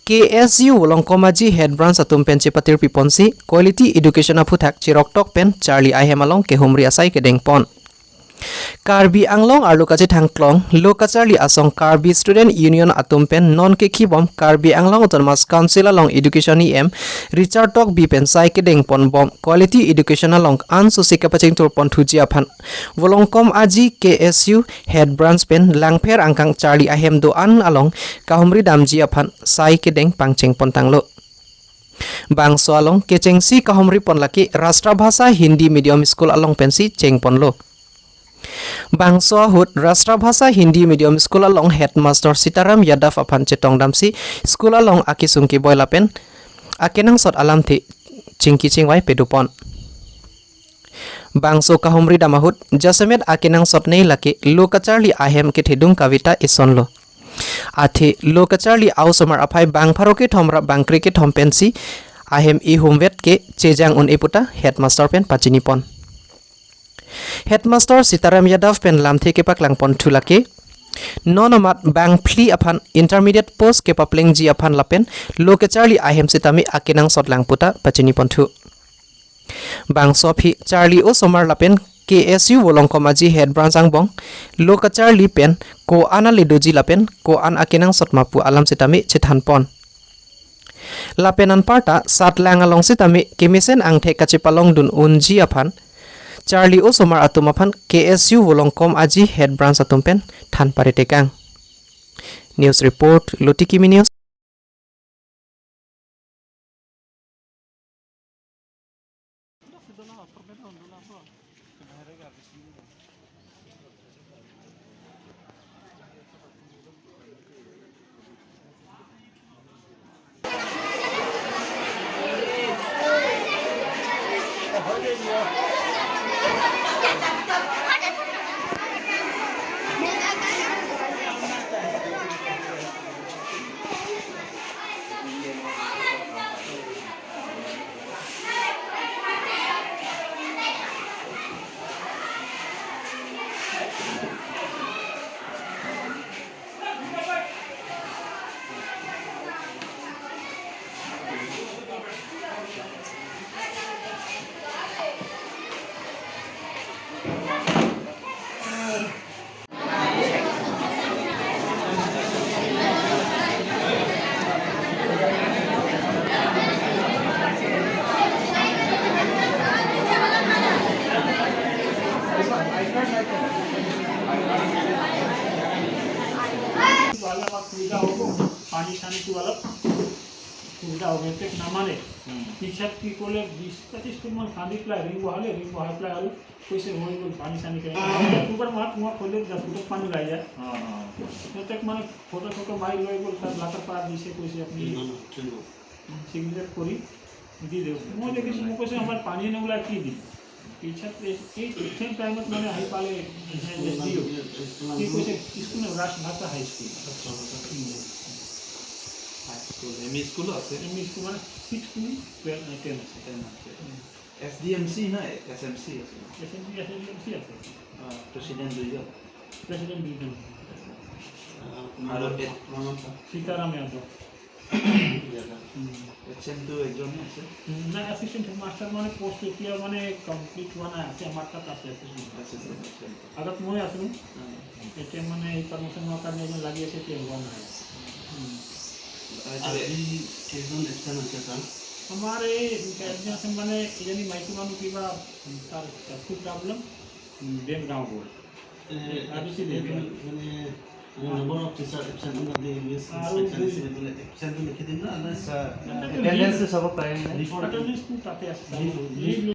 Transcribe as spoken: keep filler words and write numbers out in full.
K S U Volongkom Aji Head Branch atum pen chepatirpi ponsi quality education aphuthak cheroktok pen charli ahem along kehumri asai kedeng pon. Karbi Anglong arlo kachethang klong lo kacharli asong Karbi Student Union atum pen non kekhibom Karbi Anglong Autonomous Council along Education E M Richard Tokbi pen sai kedeng pon bom quality education along ansosi kapachingthur pon thuji aphan Volongkom Aji K S U Head Branch pen Langpher angkang charli ahem do-an along kahumri damji aphan sai kedeng pangcheng pon tanglo. Bangso along kechengsi kahumri pon lake Rashtra Bhasha Hindi Medium School along pensi cheng ponlo. Bangso ahut Rashtra Bhasha Hindi Medium School along Headmaster Sitaram Yadav aphan chetong damsi school along akesung keboi lapen akenangsot alamthe chingki chingvai pedo pon. Bangso kahumri dam ahut jasemet akenangsot nei lake lo kacharli ahem kethedung kavita isonlo. Athe lo kacharli a-osomar aphai bang pharo kethom ra bang kre kethom pensi ahem ihumvet ke chejang un-e puta Headmaster pen pachini pon. Headmaster Sitaram Yadav pen lamthe kepaklang pon thu lake non amat bang phli aphan intermediate post kepaplengji aphan lapen lo kacharli ahem sitame akenangsot lang puta pachini pon thu. Bangso aphi charli osomar lapen K S U Volongkom Aji Head Branch angbong lo kacharli pen ko-an ale doji lapen ko-an akenangsot ma pu alam sitame chethan pon. Lapen anparta satlang along sitame kemesen angthek kachepalong dun unji aphan charli osomar atum aphan K S U Volongkom Aji Head Branch atum pen than paritekang. News report, Lotiki Mini News. পানী চানীটো অলপ সুবিধা হ'ব, এতিয়া নামানে। হুম। পিছত কি কৰিলে, বিশ পঁচিশ ফুট মান খান্দি পেলাই ৰিং বহালে, ৰিং বহাই পেলাই আৰু কৈছে, "হৈ গ'ল, পানী চানী কেনে?" অক্টোবৰ মাহত মই ক'লে যে ফুটত পানী ওলাই যায়। অ, অ। সিহঁতক মানে ফটো চটো মাৰি লৈ গ'ল, তাত লাটৰ পৰা দিছে, কৈছে, "আপুনি চিগনেচাৰ কৰি দি দিয়ক।" মই দেখিছোঁ, মই কৈছোঁ, "আমাৰ পানী নোলাই কি দিম?" পিছত এই, এই ছেম টাইমত মানে আহি পালে, এছ ডি অ'। কি কৈছে, স্কুল ৰাজ ভাষা high school. High school, M E স্কুলো আছে? এম ই স্কুল মানে ছিক্স টু টুৱেলভ, টেন আছে। টেন আছে। এছ ডি এম চি না এছ এম চি আছে? S M C, S D M C আছে। অ, প্ৰেচিডেণ্ট দুইজন? প্ৰেচিডেণ্ট দুইজন। অ, আৰু আপোনাৰ নাম? সীতাৰাম যাদৱ। হুম। এছ এম টো একজনে আছে? হুম, নাই, এছিষ্টেণ্ট হেডমাষ্টাৰ মানে পোষ্ট এতিয়া মানে কমপ্লিট হোৱা নাই, আছে, আমাৰ তাত আছে, এছিষ্টেণ্ট। আছে, আছে, আছে। আগত মই আছিলোঁ। অ। এতিয়া মানে এই প্ৰমোশ্যনৰ কাৰণে এজন লাগি আছে, এতিয়া হোৱা নাই। হুম। আজি কেইজন এবচেণ্ট হৈছে, ছাৰ? আমাৰ এই এবচেণ্ট আছে মানে, কিজানি মাইকী মানুহ কিবা, তাৰ ফুড প্ৰব্লেম, হুম। দেন গাঁও গ'ল। এ, আজি কি এইটো দেখিলে? মানে, মানে, নাম্বাৰ অফ টিচাৰ এবচেণ্ট বোলে, ইংলিছ আৰু ছাবজেক্ট দুই আছে বোলে, এবচেণ্টটো লিখি দিম না, নে, ছাৰ, এটেণ্ডেন্সটো চাব পাৰিম নে? ৰিপৰ্ট এটেণ্ডেন্সটো তাতে আছে, ছাৰ। Leave, leave leave